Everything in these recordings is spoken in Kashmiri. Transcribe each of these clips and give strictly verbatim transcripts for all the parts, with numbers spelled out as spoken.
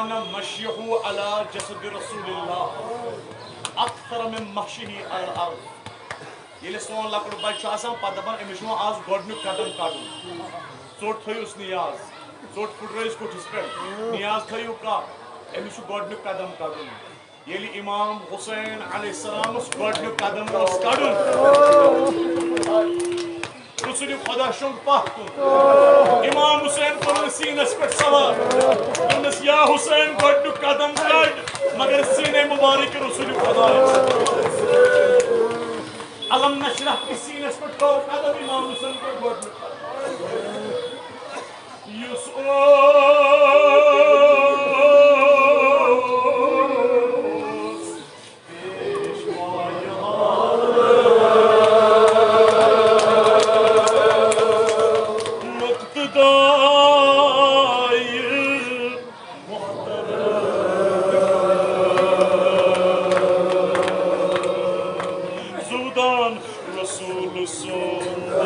مشيه على جسد رسول الله اكثر من مشيه على الارض. ییٚلہِ سون لۄکُٹ بچہِ چھُ آسان، پتہٕ دپان، أمِس چھُ وۄنۍ آز گۄڈٕنیُک قدم کڑُن۔ ژوٚٹ تھٲیِوس نیاز، ژوٚٹ پھُٹرٲیِس کُٹھِس پٮ۪ٹھ، نیاز تھٲیِو کانٛہہ، أمِس چھُ گۄڈٕنیُک قدم کڑُن۔ ییٚلہِ امام حسین علیہ السلامس گۄڈٕنیُک قدم اوس کڑُن، رسول خدا شۄنٛگ پتھ کُن۔ امام حسین کوٚرُن سیٖنس پٮ۪ٹھ سوار، دوٚپنس، یا حسین، گۄڈٕنیُک قدم کڑ، مگر سیٖنے مبارک رسول خدا۔ الم نشرح کِس سیٖنس پٮ۪ٹھ تھوٚو قدم امام حسین کوٚر گۄڈٕنیُک۔ یُس اوس پیشوایہِ مقتدایہِ محترم زُودان رسول سُنٛد۔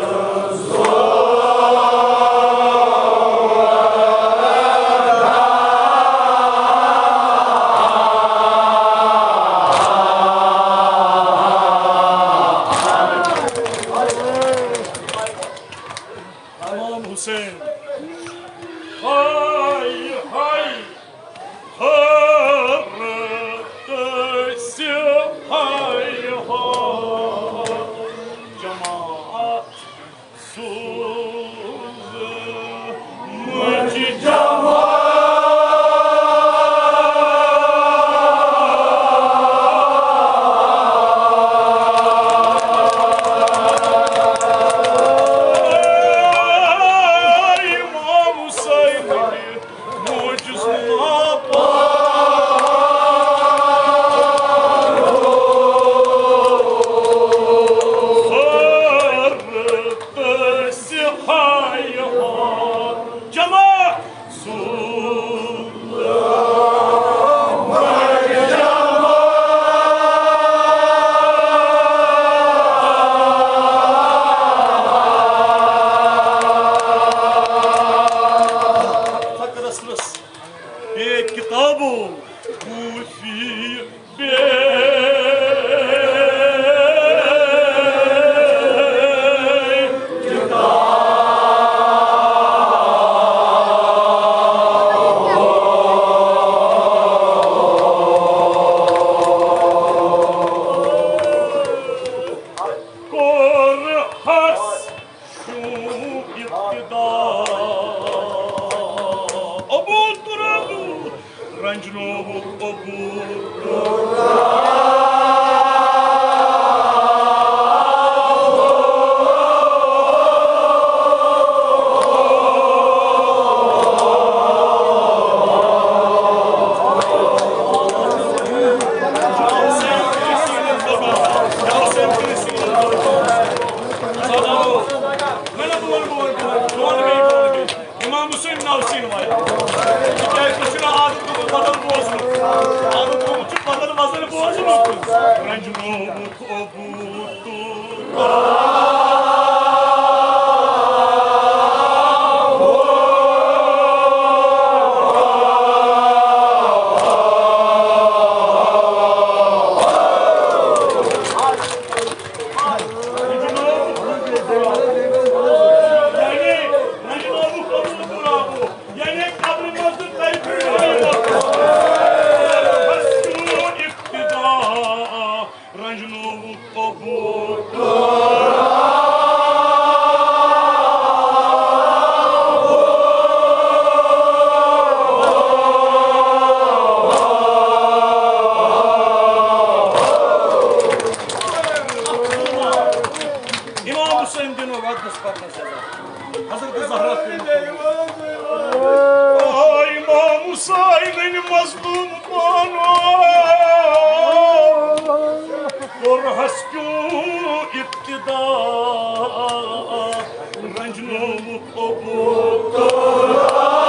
امام حسین۔ ہاے ہاے۔ حضرت سپاہی ہو جماعت سوز مجھ جماعت۔ امام حسین۔ موجز ما پارو، حضرت سپاہی ہو جماعت سوز۔ فقرس رس بے کتابو کوفی بے کوٚر ہس شوٗب ابتدا۔ ابو تراب رنجنووُکھ ابو تراب۔ امام حسین ناو سین وای۔ تِکیٛازِ تۄہہِ چھُو نہٕ عادت گوٚمُت بدل بوزنُک۔ عادت گوٚمُت چھُ بدل وزن بوزنُک۔ رنجنووُکھ ابو تراب۔ یعنی، یعنی قبرِ منٛز تہِ تۄہہِ ابتدا رنجنووُکھ ابو تراب۔ امام حسین دِنو وطنس پکنس سزا۔ حضرت زہرا کٔرِن۔ آے امام حسینٕنۍ مظلوم پانو۔ کوٚرہس کیوں ابتدا رنجنووُکھ ابو تراب۔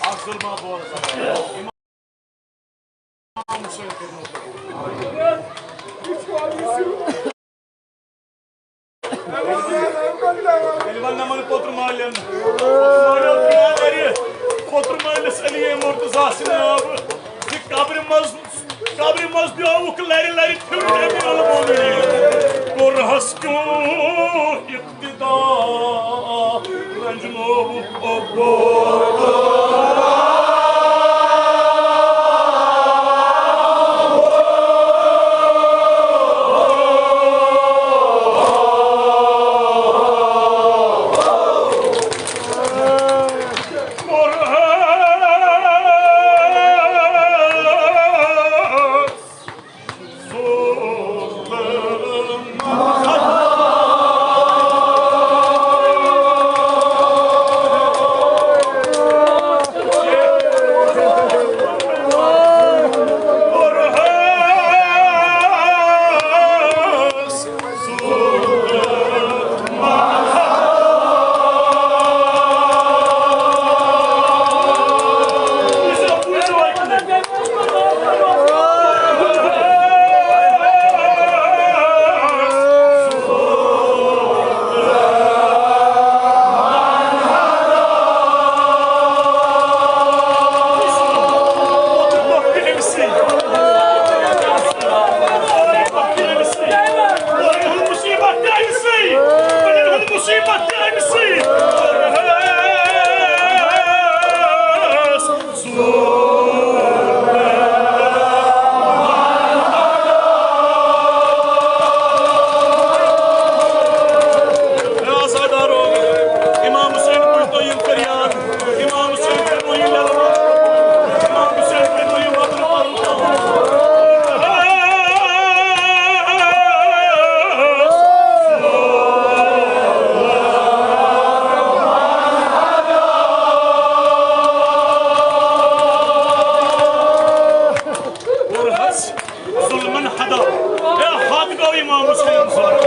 اکھ ظلمہ بول۔ ییٚلہِ وۄنۍ نمن پوٚتُر مالٮ۪ن، پوٚتُر مالیو کیٛاہ کرِ؟ پوٚتُر مٲلِس علی مرتضیٰ سٕنٛدِ ناوٕ زِ قبرِ منٛز، قبرِ منٛز بیوٗکھ لرِ لرِ پھِرُن امیر المومنین۔ کوٚرہس کیوں اقتدا، رنجنووُکھ او پوٚتُر۔ عزادارو، امام حسین بوٗزتو یِم فریاد، امام حسین کٔرِو یہِ یلوٕ، امام حسین کٔرِو یہِ وۄترٕ پَرُن۔ کوٚرہس ظُلمن حدا۔ اے، حد گوٚو امام حسین ظُلم۔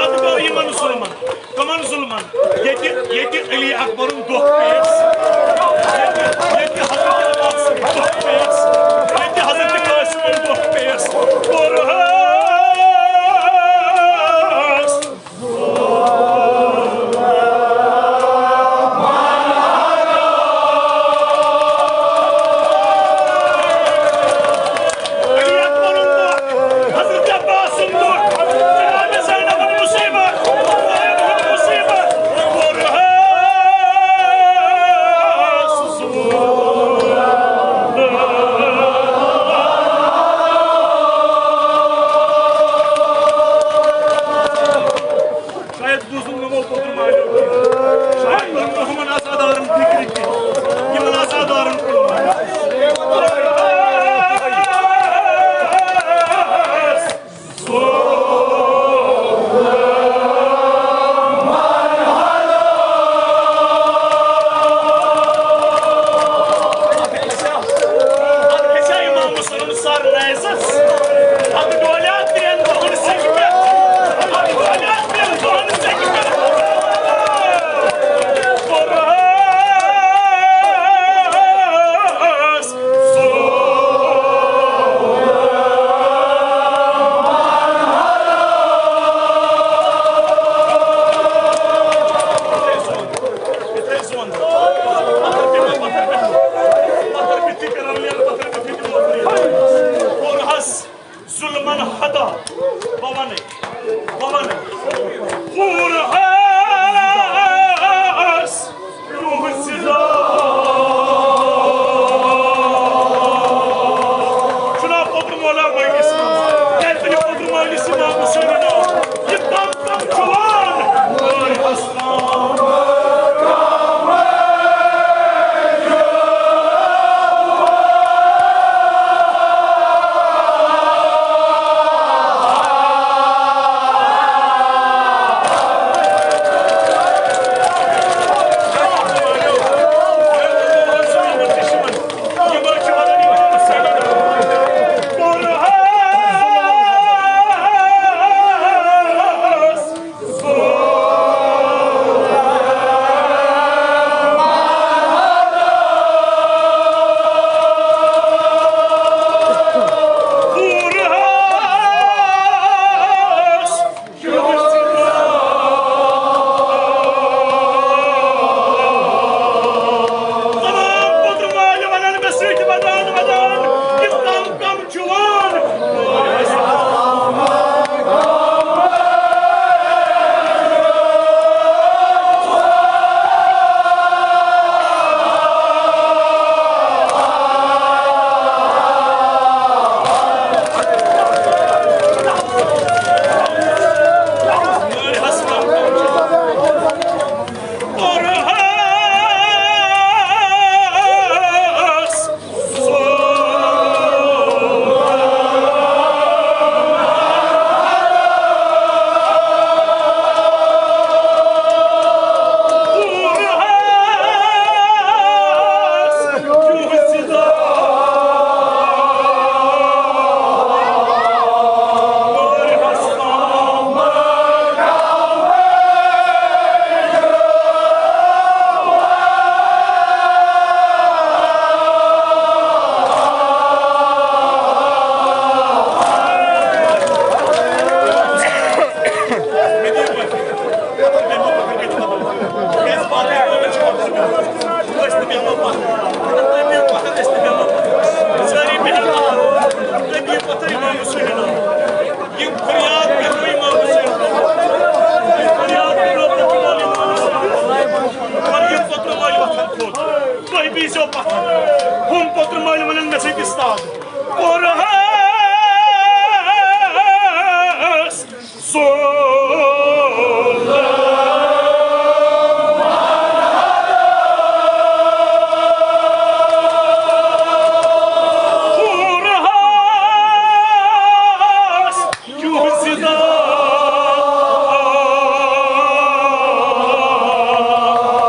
حد گوٚو یِمن ظُلمن۔ کمن ظُلمن؟ ییٚتہِ، ییٚتہِ علی اکبرُن دۄکھ پیٚیس۔ ییٚتہِ، ییٚتہِ حضرت عباس سُنٛد دۄکھ پیٚیس۔ ییٚتہِ حضرت قاسمُن دۄکھ پیٚیس۔ کوٚرہس علی اکبرُن دۄکھ، حضرت عباسُن دۄکھ، جناب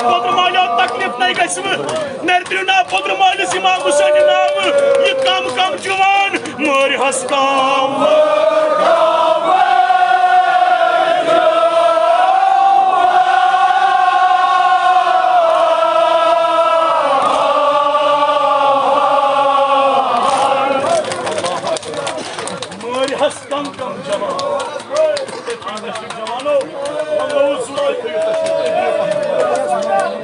پوٚدرٕ مالیو تکلیف نَے گژھِ وٕ۔ نَرِ ترٛیو ناو پوٚدرٕ مٲلِس اِمام حُسینہِ ناوٕ۔ یہِ کم کم جوان مٲرۍ ہس کم۔ مٲرۍ ہس کم کم جوان۔ جوانو، وۄنۍ گوٚو ژورے تھٲیِو تشریٖف۔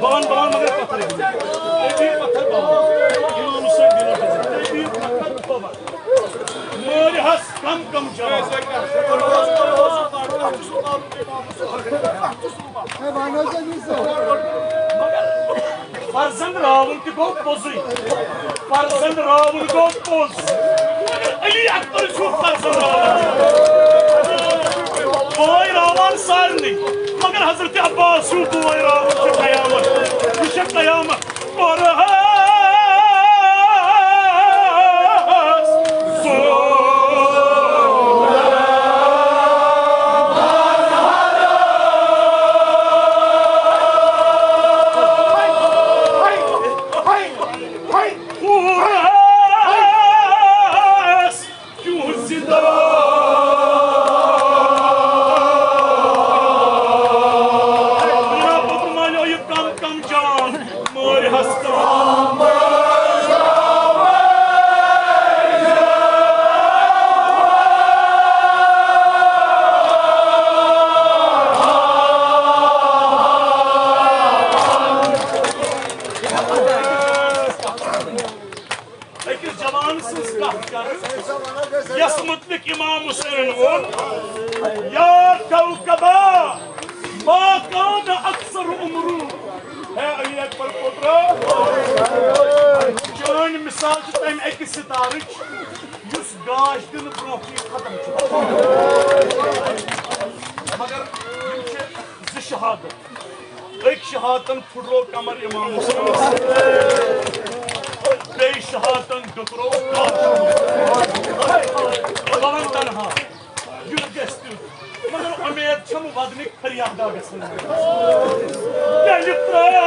بہن، بہن، مگر پتھر۔ تُہۍ بِہِو پتھر بہن۔ اِمام حُسین دِنو جزا۔ تُہۍ بِہِو پتھر بہن۔ مٲرۍ ہس کم کم جوان۔ فرزند راوُن تہِ گوٚو پوٚزُے۔ فرزند راوُن گوٚو پوٚز۔ علی اکبر چھُ فرزند راوُن۔ بوے راوان سارنٕے، مگر حضرت عباس ہیوٗ بوے راوُن چھُ قیامت۔ یہِ چھےٚ قیامت۔ اور أکِس جوان سٕنٛز کتھ کرٕ، یس متعلق امام حسینن ووٚن، یا کوکبا ما کان اکثر عمرو۔ ہے علی اکبر پوترو، چٲنۍ مثال چھِ تمہِ اکہِ ستارٕچ یُس گاش دِنہٕ برونٛہہ چھُ ختم چھُ۔ مگر یِم چھِ زٕ شہادت۔ أکۍ شہادتن پھُٹرو کمر امام حسینس، بیٚیہِ شہادتن ڈُکرو کاش۔ بہٕ ونہٕ تنہا، یُتھ گژھِ تیُتھ۔ مگر اُمید چھم ودنٕکۍ فریادا گژھن۔ ییٚلہِ ترٛٲوِس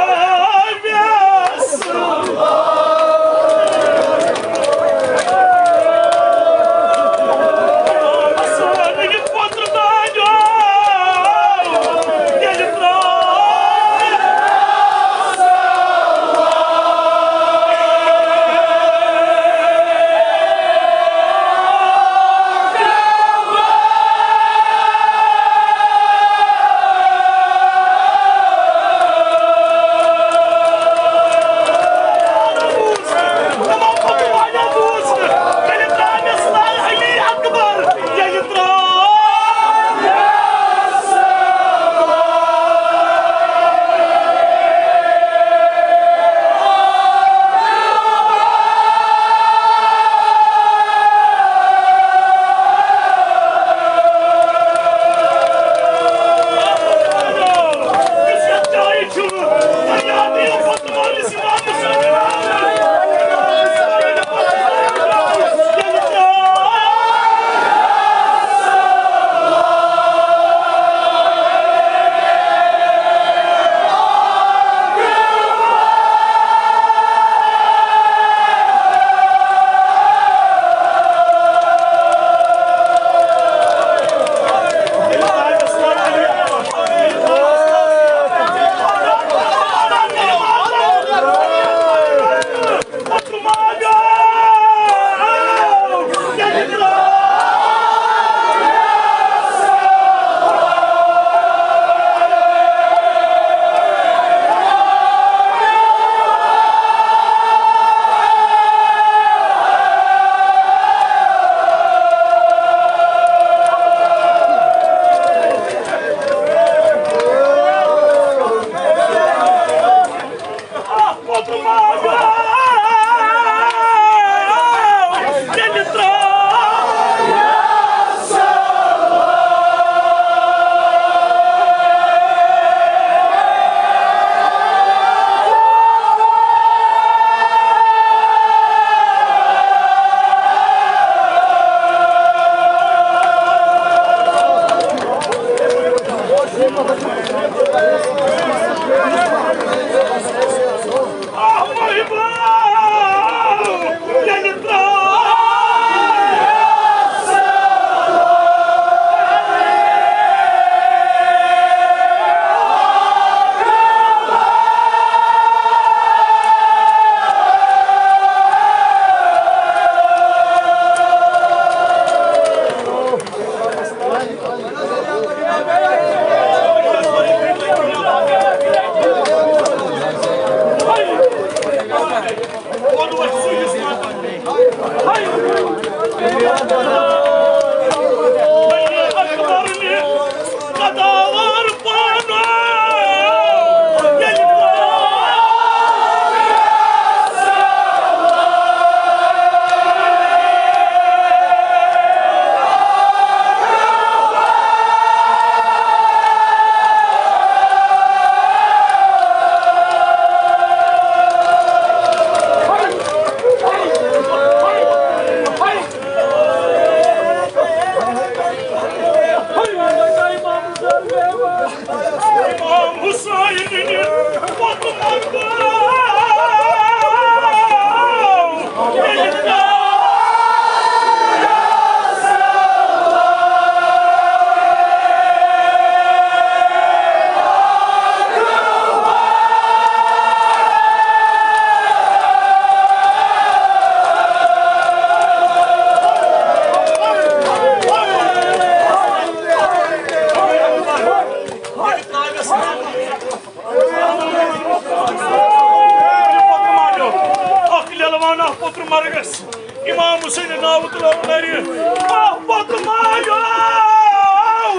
حسین ناو تُلو نرِ، اَتھ پتہٕ مایو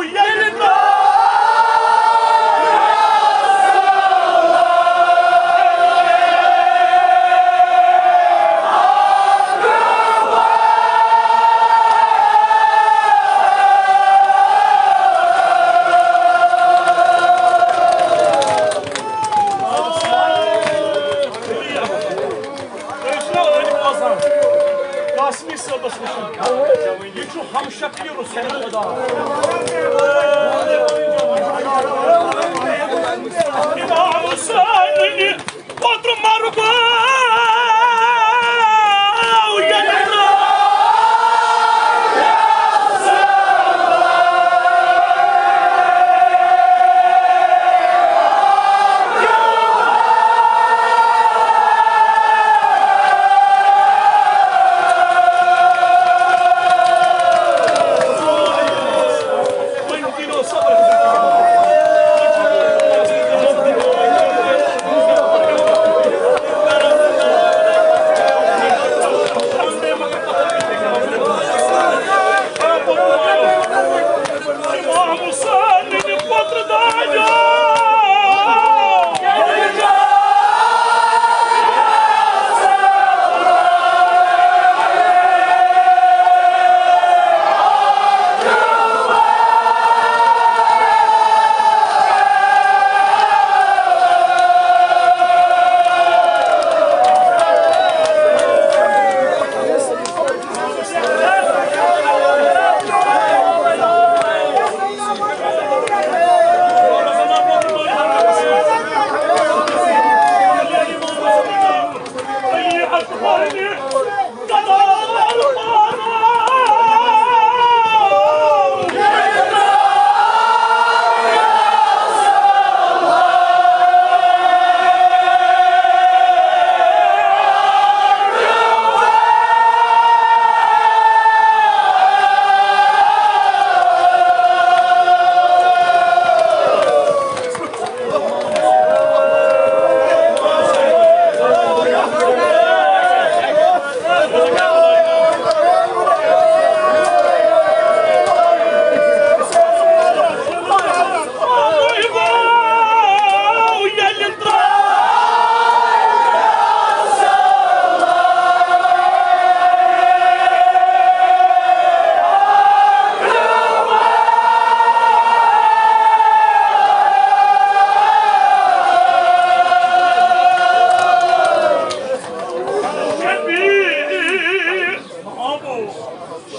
ییٚلہِ ناو۔ تُہۍ ٲسِو نا أنۍ بوزان؟ قاسمی صٲبَس وٕچھُن۔ یہِ چھُ ہمشکلی رسول خدا۔ امام حسین پتر مرگو۔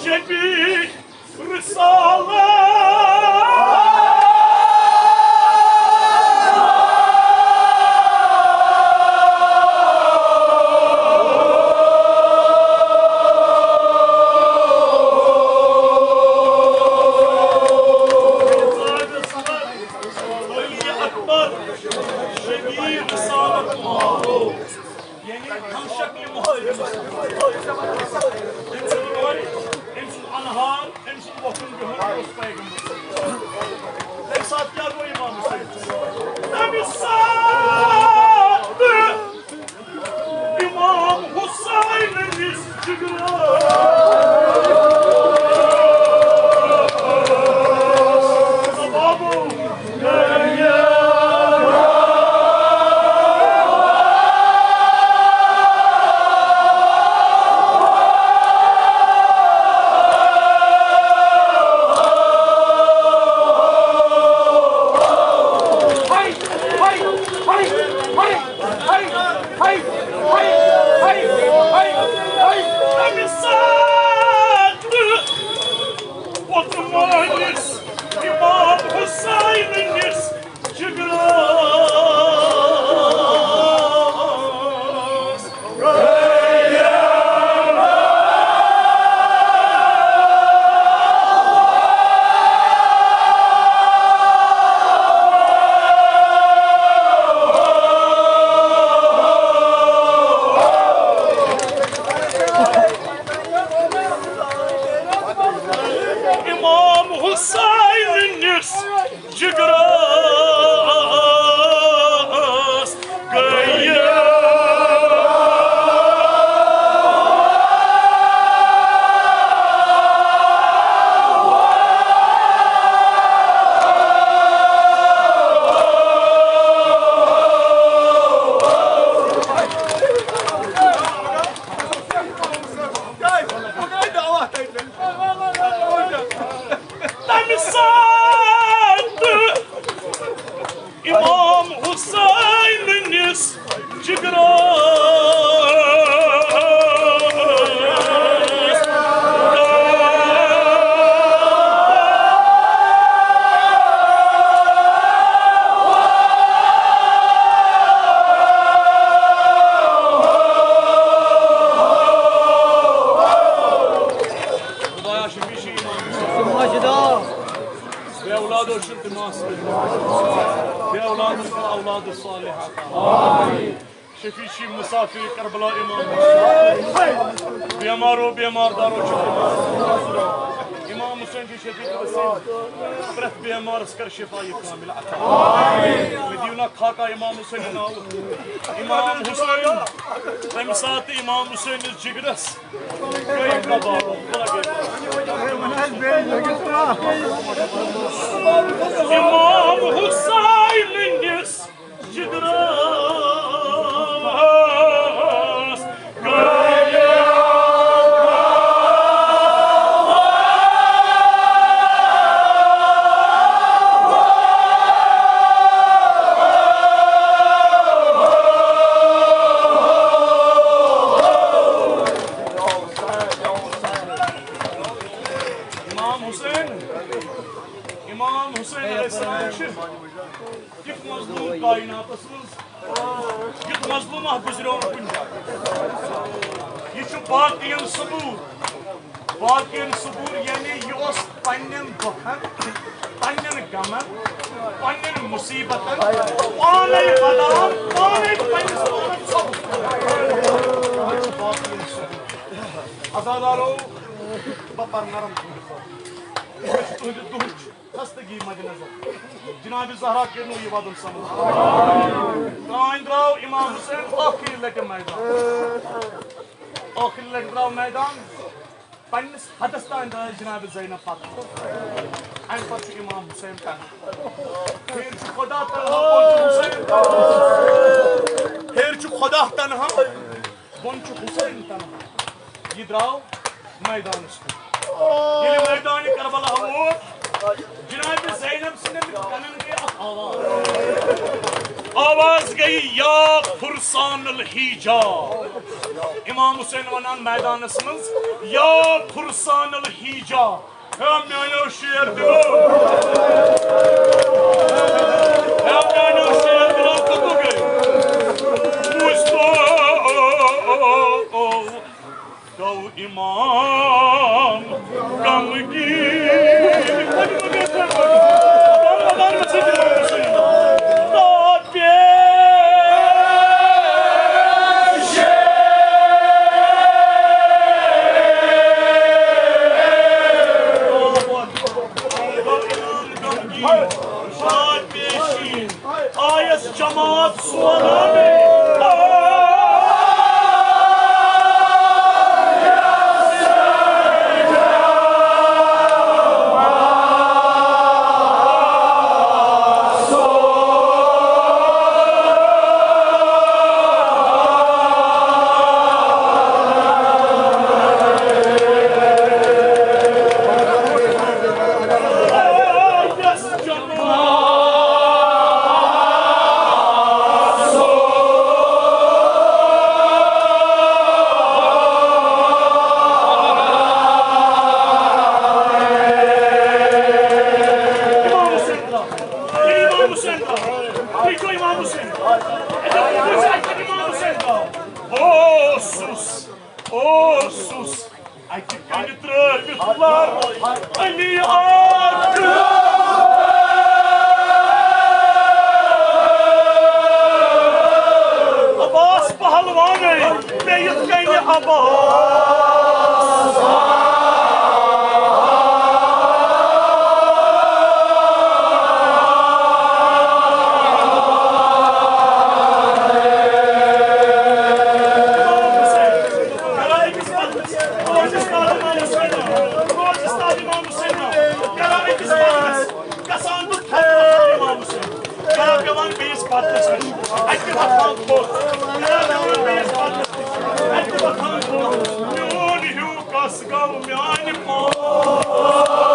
شفیع رسالت۔ علی اکبر شفیع رسالت۔ یعنی ہم شکل مہاجر۔ أمۍ سُنٛد گۄڈٕ، أمۍ سُنٛد انہار، أمۍ سُنٛد وۄتھُن بِہُن اوس پیغمبر۔ تَمہِ ساتہٕ کیٛاہ گوٚو امام حسین؟ تَمہِ ساتہٕ امام حسین نِس جگرس۔ بابو۔ تَمہِ ساتہٕ ووت مٲلِس امام حسین نِس جگرس۔ امام حسین نِس جگرس گٔیہِ۔ بے اولاد اولاد صالحہ۔ شفیع چھ مسافر کربلا امام حسین۔ بیمارو بیمار دارو چھ۔ امام حسین چھ شفیع۔ پرٛٮ۪تھ بیمارس کر شفا یہ کامل عطا۔ مےٚ دِیِو نا خاکہ امام حسین ناو۔ امام حسین، تمہِ ساتہٕ امام حسینس جگرس گٔے کباب۔ امام حسین نِس جگرس گٔے امام حسین، امام حسین علیہ السلام چھِ یُتھ مظلوم کائناتس منٛز، یُتھ مظلوم اکھ گُزریو نہٕ کُنہِ جایہِ۔ یہِ چھُ باقین صبور، باقین صبور یعنی یہِ اوس پننٮ۪ن دۄکھن، پننٮ۪ن غمن، پننٮ۪ن مصیبتن پانے ودان، پانے پننِس پانس صبر۔ عزادارو، بہٕ پرٕ نرم۔ مےٚ چھُ تُہنٛدِ دُہٕچ خستگی مد نظر جناب زہرا کٔرنو یہِ ودُن سمجھ۔ تانۍ درٛاو امام حسین ٲخری لٹہِ میدان۔ ٲخری لٹہِ درٛاو میدان۔ پننِس حدس تانۍ درٛاے جناب زینب پتہٕ۔ امہِ پتہٕ چھُ امام حسین تنہا۔ ہیٚرِ چھُ خدا تنہا، بۄن چھُ حسین تنہا۔ ہیٚرِ چھُ خدا تنہا، بۄن چھُ حسین تنہا۔ یہِ درٛاو میدانس کُن۔ ییٚلہِ میدانِ کربلا ووت، جناب زینب سٕنٛدٮ۪ن کنن گٔے اکھ آواز۔ آواز گٔے، یا فرسان الحیجا۔ امام حسین ونان میدانس منٛز، یا فرسان الحیجا۔ ہے میانیو شیر دلو۔ ہے میانیو شیر دلو، کوٚت گٔے؟ وٕچھ تو، گوٚو امام غمگیٖن۔ آیس جماعت سونانے۔ امام حسین درٛاو۔ امام حسین درٛاو۔ تُہۍ چھِو امام حسین۔ امام حسین درٛاو۔ اوسُس، اوسُس۔ اَتہِ کنہِ ترٲوِتھ لر علی آکھ۔ عباس پہلوانے، مےٚ یِتھ کنہِ عباس۔ گژھان تہٕ تھوٚد وۄتھان امام حسین۔ کران پٮ۪وان بیٚیِس پتہٕ نِش۔ اَتہِ وۄتھان تھوٚد۔ کران پٮ۪وان بیٚیِس پتہٕ نِش۔ اَتہِ وۄتھان تھوٚد۔ میون ہیوٗ کس گوٚو میانہِ پاس؟